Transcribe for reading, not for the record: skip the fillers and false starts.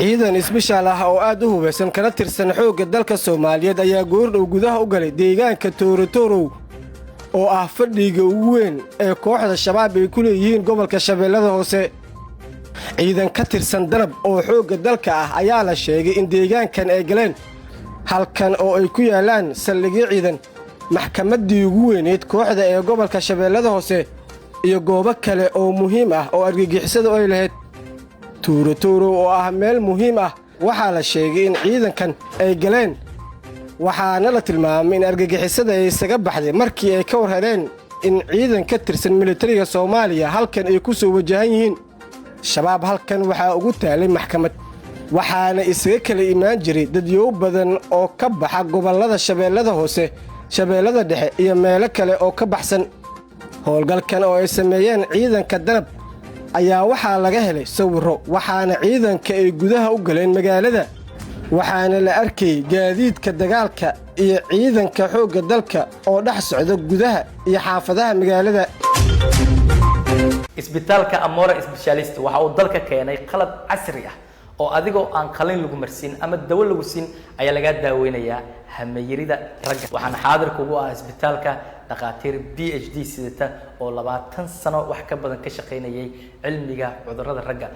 Ciidan isbishaal ah oo aad u hubaysan kana tirsan xoogga dalka Soomaaliyeed ayaa goordhow gudaha u galay deegaanka Toorotorow oo ah fadhiga ugu weyn ee kooxda Shabaab ay ku leeyihiin gobolka Shabeellada Hoose. Ciidan ka tirsan Danab oo xoogga dalka ah ayaa la sheegay in deegaankan ay galeen, halkan oo ay ku yaallaan saldhigyo ciidan, maxkamaddii ugu weyneyd kooxda ee gobolka Shabeellada Hoose iyo goobo kale oo muhiim ah oo argagixisadu ay lahayd. Tuurotorow oo ah meel muhiim ah waxaa la sheegay in ciidankan ay galeen, waxaana la tilmaamay in argagixisada ay isaga baxday markii ay ka war heleen in ciidan ka tirsan militariga Soomaaliya halkan ay ku soo wajahan yihiin. Shabaab halkan waxaa ugu taalay maxkamad, waxaana isaga kala imaan jiray dadyow badan oo ka baxa gobollada Shabeellada Hoose, Shabeellada Dhexe iyo meelo kale oo ka baxsan. Howlgalkan oo ay sameeyeen ciidanka Danab ayaa waxaa laga helay sawirro, waxaana ciidanka ay gudaha u galeen magaalada, waxaana la arkayay gaadiidka dagaalka iyo ciidanka xoogga dalka oo dhex socda gudaha iyo xaafadaha magaalada. Isbitaalka Amora Specialist waxa uu dalka keenay qalab casri ah oo adigoo aan qalin lagu marsiin ama dawo lagu siin ayaa lagaa daaweynayaa hamayirida ragga. Waxaana xaadir kugu ah isbitaalka dhakhaatiir PhD sidata oo 20 sano wax ka badan ka shaqaynayay cilmiga cudurrada ragga.